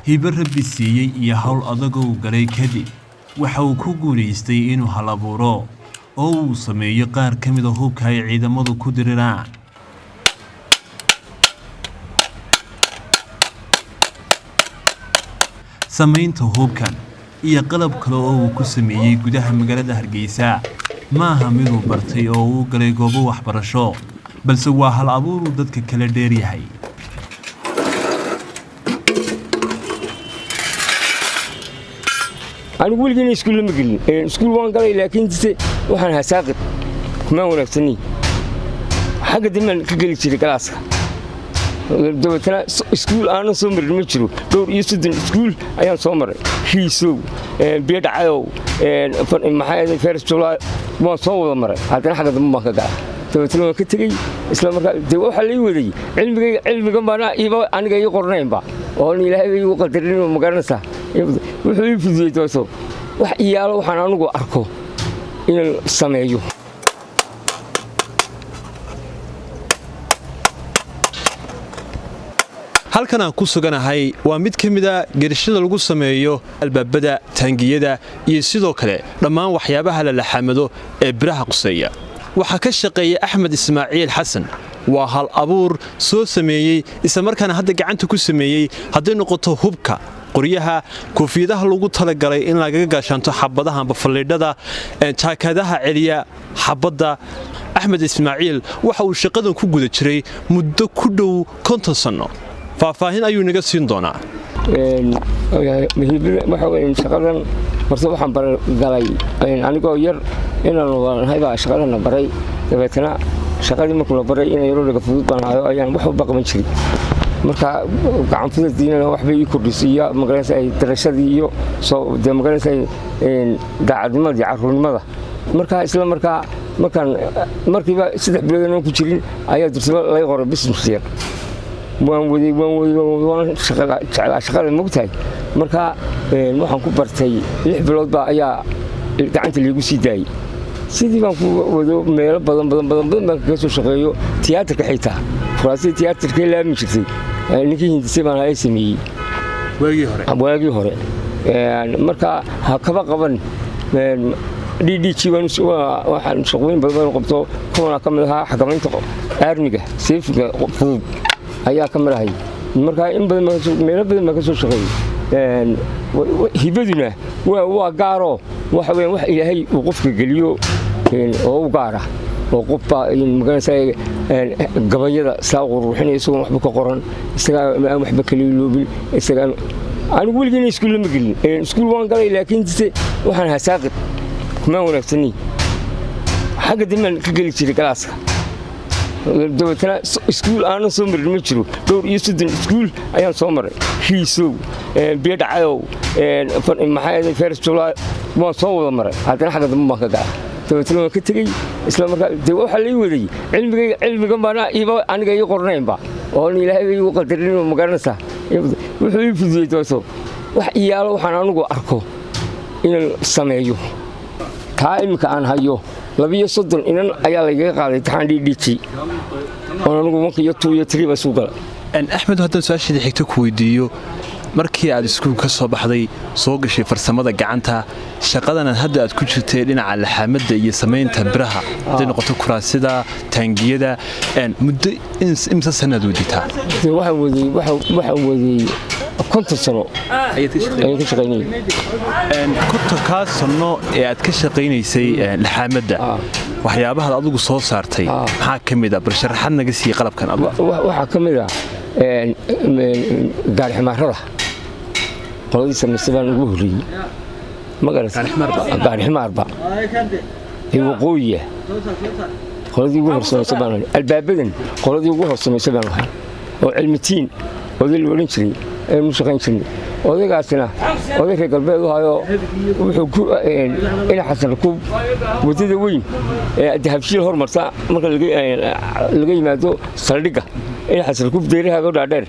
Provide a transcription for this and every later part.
Hibo Rabbi siiyey iyo hawl adagoo galay kadib, waxa uu ku guulaystay inuu hal abuuro oo uu sameeyo qaar ka mida hubka ay ciidamadu ku diriraan. Samaynta hubkan iyo qalab kale oo uu ku sameeyey gudaha magaalada Hargeysa ma aha miduu bartay oo uu galay goobo waxbarasho, balse waa hal abuuruu dadka kala dheer yahay. Anigu weligiina iskuul lama gelin. Iskuul waan galay, laakiin se waxaan ahaa saaqid, kumaan wanaagsanii. Xagga dambaan ka geli jiray galaaska. Dabeetana iskuul aanan soo marin ma jiro. 35 iskuul ayaan soo maray: Hiisow, Biyodhacayow, maxaa, Feres Julaay, waan soo wada maray. Haddana xagga dambe baan ka galay. Dabeetana waan ka tegey isla markaa. Dee waxaa lai waday cilmigayga, cilmigan baana iba aniga ii qornaynba oon Ilaahay igu qadarin, ma garanaysaa? Wuxuu ii fududey dabeeto wax iyaalo waxaan anigu arko inaan sameeyo. Halkan aan ku suganahay waa mid ka mida gerishada lagu sameeyo albaabada, taangiyada iyo sidoo kale dhammaan waxyaabaha la laxamado ee biraha quseeya. Waxaa ka shaqeeya Axmed Ismaaciil Xasan. Waa hal abuur soo sameeyey, islamarkaana hadda gacanta ku sameeyey, hadday noqoto hubka qoryaha, koofiyadaha lagu talagalay in lagaga gaashaanto xabadaha amba faliidhada, jaakadaha celiya xabadda. Axmed Ismaaciil waxa uu shaqadan ku guda jiray muddo ku dhow 50 sanno. Faahfaahin ayuu inaga siin doonaa. Waxa weeye, shaqadan horta waxaan galay anigoo yar inaan wadaanahay baa shaqadana baray. Dabeetana shaqadii markuu la baray, inay yaro dhaga fudud baan hayo, ayaan wax walba qaban jiray. Marka gacan fududdiinana waxbay ii kordhisay iyo magaranaysa ay darashadii iyo soo dee magaranaysa daacadnimadii carruurnimada. Marka isla markaa markaan markiiba 3 bilood anaan ku jirin ayaa dursimo lay qoray business yar. Waan waday, waan waday, waan jeclaa shaqada, mogtahay? Marka waxaan ku bartay 6 bilood baa ayaa gacanta liigu sii daayey. Sidii baan ku wado, meelo badan badan badan badan baan kaga soo shaqeeyo. Tiyaatarka xitaa, furaasida tiyaatarka laami jirtay, ninkii hindisay baan haya sameeyey waagii hore. Marka ha kaba qaban DDG, waxaan shaqooyin badan baan qabto. Kuwana ka mid ahaa xakamaynta aarmiga, seefiga fudud ayaa ka mid ahay. Marka in badan, meelo badan baan ka soo shaqeeyey. Hibaduna waa gaaroo, waxa weeyaan wax Ilaahay uu qofka geliyo oo u gaara, oo qofbaa magaranaysaa gabayada saa quruxinaya isagoon waxba ka qoran, isagaa aan waxba kala iloobin isagaan. Anigu weligiina iskuul lama gelin. Iskuul waan galay, laakiin se waxaan ahaa saaqid, kumaan wanaagsanii. Xagga dambaan ka geli jiray galaaska. Dabeetana iskuul aanan soo marin ma jiro. 35 iskuul ayaan soo maray: Hiisow, Biyodhacayow, maxaa, Feres Julaay, waan soo wada maray. Haddana xagga dambe baan ka galay. Dabeetana waan ka tegey isla markaa. Dee waxaa lai waday cilmigayga, cilmigan baana iba aniga ii qornaynba oon Ilaahay igu qadarin, ma garanaysaa? Wuxuu ii fududey dabeeto wax iyaalo waxaan anigu arko inaan sameeyo. Taa iminka aan hayo, 32 inan ayaa laygaga qaaday imtixaan DDG, oon anigu 1-ka iyo 2 iyo 3 baa isu galay. Axmed, haddaan su-aasheeda xigto ku weydiiyo, markii aad iskuul ka soo baxday, soo gashay farsamada gacanta, shaqadanaad hadda aad ku jirtay dhinaca laxaamadda iyo samaynta biraha, hadday noqoto kuraasida, taangiyada, muddo imse sanaad waditaa? Waxaan waday 50 sano ayaan ka shaqaynayay. 50-kaa sano ee aad ka shaqaynaysay laxaamadda, waxyaabahaad adigu soo saartay maxaa ka mid a? Bal sharaxaad naga siiye qalabkan. Waxaa ka mid ah gaari ximaarada. Qoladii samaystay baan ugu horreeyey, ma garat? Gaari ximaarba ee waqooyiya qoladii ugu horsamaysay baan ahay. Albaabadan qoladii ugu horsamaysay baan ahay, oo Cilmitiin oday la odhan jiray aynu shaqayn jirnay. Odaygaasina oday reer galbeed u hayo, wuxuu ku ina Xasan Rakuub, waddada weyn ee Dahabshiil hormarta, marka laga yimaado saldhigga ina Xasan Rakuub, deerahaaga dhaadheer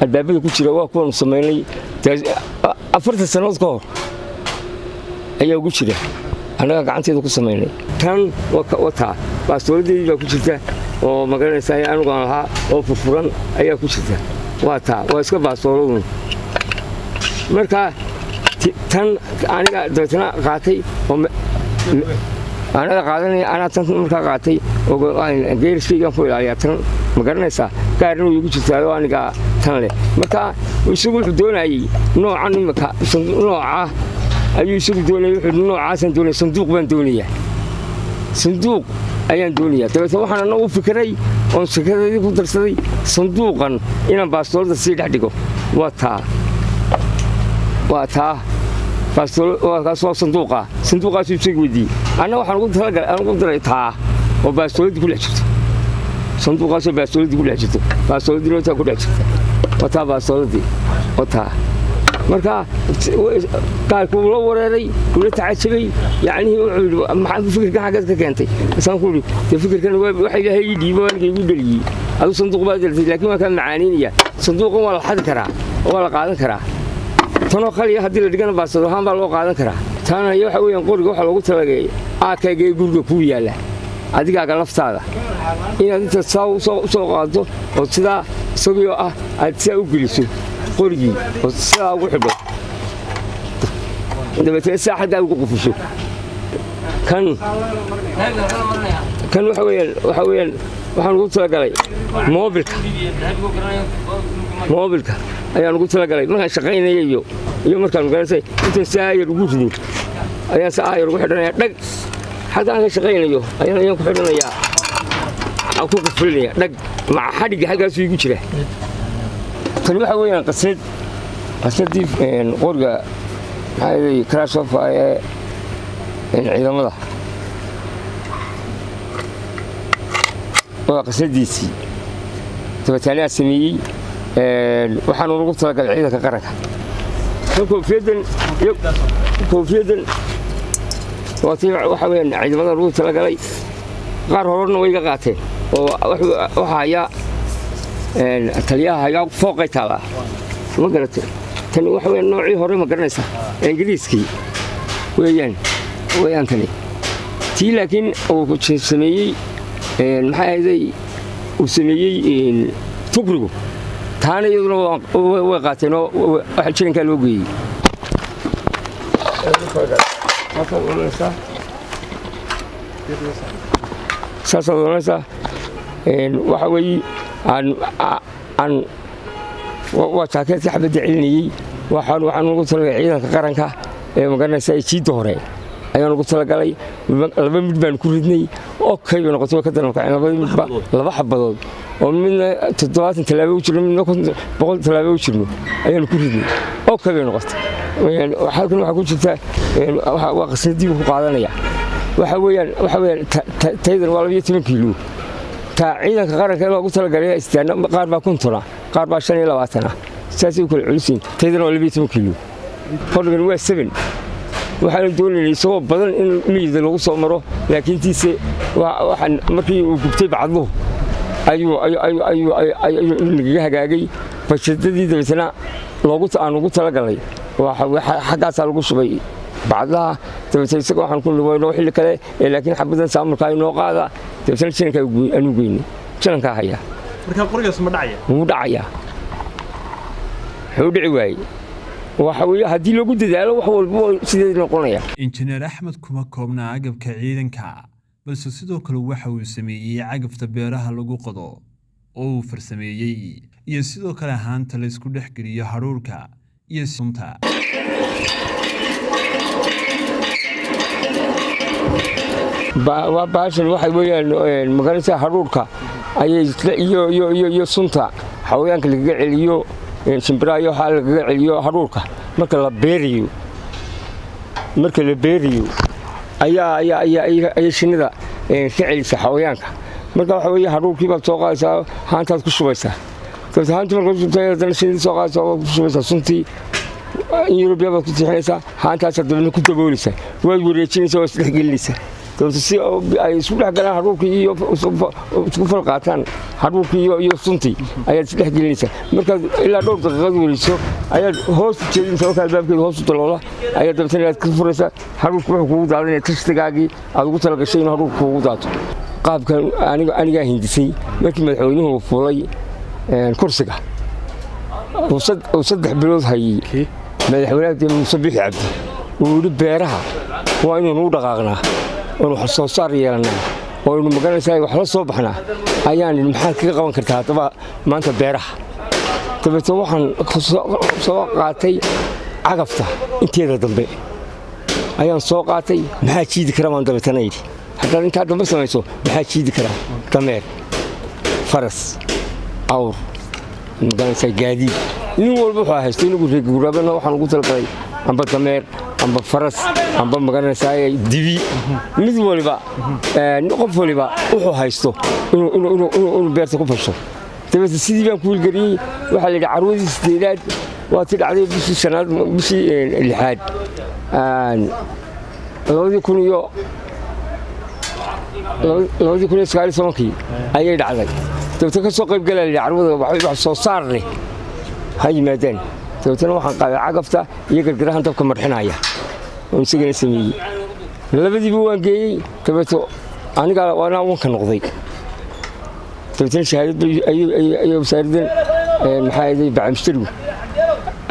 albaabada ku jira waa kuwaanu samaynay 40 sannadood ka hor ayaa ugu jira, annagaa gacanteeda ku samaynay. Tan wataa baastooladeedii baa ku jirta, oo magaranaysaa anigu aan lahaa oo furfuran ayaa ku jirta. Waa taa, waa iska baastooladun. Marka tan aniga dabeetana qaatay oo anaga qaadanaya, anaa tan markaa qaatay oo geeriskaygaan ku ilaaliyaa tan, ma garanaysaa? Gaarna way igu jirtaayoo aniga tan leh. Marka isagu wuxuu doonayey noocan imika, nooca ayuu isagu doonayay. Wuxuu noocaasaan doonaya, sanduuq baan doonayaa, sanduuq ayaan doonayaa. Dabeetna waxaan anna u fikiray oon fikradadii ku darsaday sanduuqan inaan baastoolada sii dhex dhigo. Waa taa, waa taa, kaas waa sanduuqa. Sanduuqaasuu isaga weydiiyey, anna waxaan ugu talagalay, aan ugu daray taa oo baastooladii ku dhex jirto, sanduuqaasoo baastooladii ku dhex jirto. Baastooladii nootaa ku dhex jirta, waa taa baastooladii, waa taa. Marka gaalku wuu la wareeray, wuu la tacajabay. Yacnihii wuxuu yidhi, "Maxaa fikirkan xaggeed ka keentay?" Isaan ku yidhi, "Dee fikirkan waxa Ilaahay ii dhiibo, aniga igu dhaliyey. Aduu sanduuq baad daltay, laakiin waan kaa macaanaynaya. Sanduuqan waa la xadi karaa oo waa la qaadan karaa. Tanoo khaliya haddii la dhigana baasado ahaan baa loo qaadan karaa." Taana waxa weeyaan qoriga waxaa loogu talagalay aakayga ee guriga kuu yaalla, adigaaga laftaada, inaad inta saa u soo qaado oo sidaa isagoo ah aad sidaa u geliso qorigii oo sidaa ugu xidho, dabeetna sidaa xaggaa ugu qufusho. Kan waxa weeyaan waxaan ugu talagalay moobilka. Moobilka ayaan ugu talagalay markaan shaqaynaya iyo markaan magaranaysa intaan si aayar ugu rido ayaan si aayar ugu xidhanaya. Dhag, xagga aan ka shaqaynayo ayaan ku xidhanayaa, aan ku qufulinaya. Dhag, maca xadhigga xaggaasuu igu jira. Tani waxa weeyaan qasnad, qasnadii qoriga, maxaa yeelay, Kalashnikov ee ciidamada waa qasnadiisii. Dabeetaanaa sameeyey, waxaanu ugu talagalay ciidanka qaranka. Tan koofiyadan, koofiyadan waa tii waxa weeyaan ciidamada lagu talagalay. Qaar horena way iga qaateen oo waxa hayaa taliyaha hayaa, fooqay taalaa, ma garatay? Tani waxa weeyaan noocii hore, ma garanaysaa? Ingiriiskii weeyaan tani. Tii laakiin uu sameeyey, maxay ahayday, uu sameeyey Tugrigu, taana iyaduna way qaateen oo waxa jirankaa loo geeyey. Saasaad oranaysaa. Waxa weeye aan waa jaakeetkii xabadda celinayey. Waxaan ugu talagalay ciidanka qaranka ee, magaranaysaa, ee jiidda hore ayaan ugu talagalay. Laba midh baan ku ridnay, okay bay noqotay, way ka daran kaceen labadii midhba. Laba xabadood oo midna 70 tallaabo u jirno, midna 100 tallaabo u jirno ayaanu ku ridnay, okay bay noqotay. Halkan waxaa ku jirta waa qasnadii ku qaadanaya. Waxa weeyaan taydan waa 12 kiilo. Taa ciidanka qaranka ee loogu talagalay istaana qaar baa 50, qaar baa 25, sidaasay u kala culisiin. Taydan waa 12 kiilo. Qorigan waa 7. Waxaanu doonaynay isagoo badan in miyida lagu soo maro, laakiin tiise waxaan markii uu gubtay bacadluhu ayuu nagaga hagaagay bajadadii. Dabeetana loogu aan ugu talagalay xaggaasaa lagu shubay bacadlaha. Dabeetna isaga waxaan ku noo xilli kale, laakiin xabadan saamulkaa inoo qaada. Dabeetna janankaa aanu geynay, janankaa hayaa. Marka qorigaas ma dhacaya? Wuu dhacayaa. Wuxuu dhici waayey waxa weeye haddii lagu dadaalo, wax walba sideed noqonaya. Injineer Axmed kuma koobna agabka ciidanka, balse sidoo kale waxa uu sameeyey cagafta beeraha lagu qodo oo uu farsameeyey, iyo sidoo kale haanta la isku dhex geliyo hadhuurka iyo sunta. Baashan waxa weeyaan, magaranaysaa, hadhuurka ayay iyo sunta xawayaanka lagaga celiyo, shimbiraha iyo waxaa lagaga celiyo hadhuurka marka la beerayo ayaa ayay shinnida ka celisa xawayaanka. Marka waxa weeye hadhuurkii baad soo qaadaysaa, haantaad ku shubaysaa. Dabeetna haantii markaad ku shubtay, haddana shinnidii soo qaadaysaa, waad ku shubaysaa suntii. In Yurubiya baad ku tiixinaysaa, haantaasaad dabeetna ku daboolaysaa, waad wareejinaysaa, waad isdhexgelinaysaa. Dabeetna si ay isku dhex galaan hadhuurkii iyo isku fal qaataan hadhuurkii iyo suntii ayaad isdhexgelinaysaa. Markaad ilaa dhowr daqiiqad wareejiso ayaad hoos u jeedinaysaa. Markaa albaabkeeda hoos u daloola ayaad dabeetna aad ka furaysaa. Hadhuurku wuxuu kugu daadanaya tashtigaagii aad ugu talagashay inuu hadhuurku kugu daato. Qaabkan anigaa hindisay. Markii madaxweynuhu fuulay kursiga uu 3 bilood hayey. Madaxweynaha dee Muuse Bixi Cabdi uu yidhi beeraha waa inaynu u dhaqaaqnaa oonu wax soo saar yeelannaa oo aynu magaranaysaa wax la soo baxnaa, ayaan idhi, maxaad kaga qaban kartaa haddaba maanta beeraha? Dabeetna waxaan soo qaatay cagafta inteeda dambe ayaan soo qaatay. Maxaa jiidi kara baan dabeetana yidhi. Haddaad intaa dambe samayso, maxaa jiidi karaa? Dameer, faras, awr, magaranaysaa, gaadiid nin walba wuxuu haysto. Inagu reer guuraabana waxaan ugu talagalay amba dameer, amba faras, amba magaranaysaa dibi. Mid waliba, qof waliba wuxuu haysto inuu beerta ku fasho. Dabeetna sidii baan ku hilgeliyey. Waxaa la yidhi carwadii sideedaad waa ti dhacday bishii shanaad, bishii lixaad, 2019-kii ayay dhacday. Dabeetna ka soo qayb galaa la yidhi carwada wax soo saar leh ha yimaadaan. Dabeetna waxaan qaaday cagafta iyo gargarahan dabka marxinaya oo isagana sameeyey. Labadiiba waan geeyey. Dabeeto anigaa waanaa wanka noqday. Dabeetna shahaadad ayay wasaaraddan, maxaa ahaday, bacmushtarigu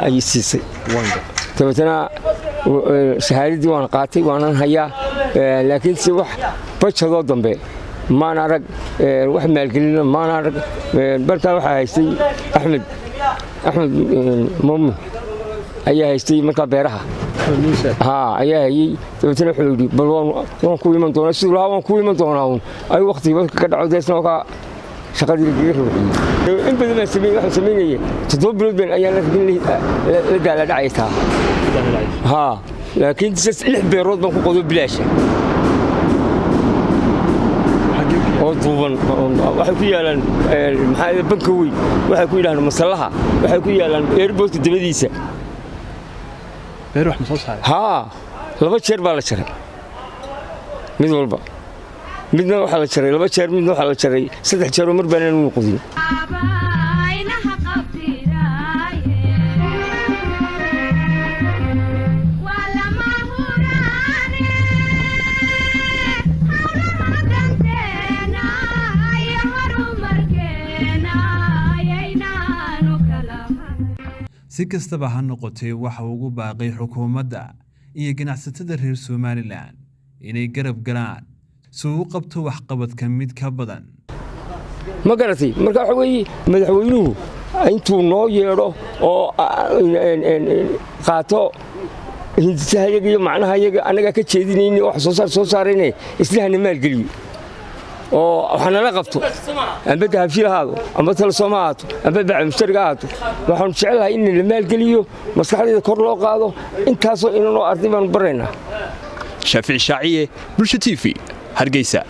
ay siisay. Dabeetna shahaadaddii waan qaatay, waanan hayaa, laakiin se wax bajadoo dambe maan arag, wax maalgelina maan arag. Markaa waxaa haystay Axmed Muumin ayaa haystay markaa beeraha, ha ayaa hayey. Dabeetna wuxuu yidhi, bal waan ku iman doonaa. Siduu lahaa waan ku iman doonaa uun ay waqtigii marka ka dhaco. Deesna wakaa shaqadii lagaga ruuxiyey. In badan baan sameeyey, waxaan samaynayay 7 bilood baan ayaan la daala dhacaytaa haa, laakiin lix beerood baan ku qodo bilaasha oo duuban. Waxay ku yaalaan, maxaa, banka weyn, waxay ku yidhahaan masallaha, waxay ku yaalaan airportka dabadiisa. Beer wax ma soo saaray? Haa, laba jeer baa la jaray mid walba. Midna waxaa la jaray laba jeer, midna waxaa la jaray saddex jeeroo mar baanaan u qodin. Abaynaha qabtiraaye waa lama huraane hawlaha danteena iyo horumarkeena ayaynaanu kala. Si kastaba ha noqotee, waxa ugu baaqay xukuumadda iyo ganacsatada reer Somaliland inay garab galaan si uu u qabto waxqabadka mid ka badan. Ma garatay? Marka waxa weeye, madaxweynuhu intuu noo yeedho oo qaato hindisahayaga iyo macnaha yaga annagaa ka jeedinayne, wax soo saar soo saarayne, isna hana maalgeliyo oo wax nala qabto, amba Dahabshiil ahaado, amba Telesom ha ahaato, amba baca mushtariga ahaato. Waxaanu jecelahay in la maalgeliyo, maskaxdeeda kor loo qaado. Intaasoo inanoo arday baanu baraynaa. Shaafici Shaaciye, Bulsha TV, Hargeysa.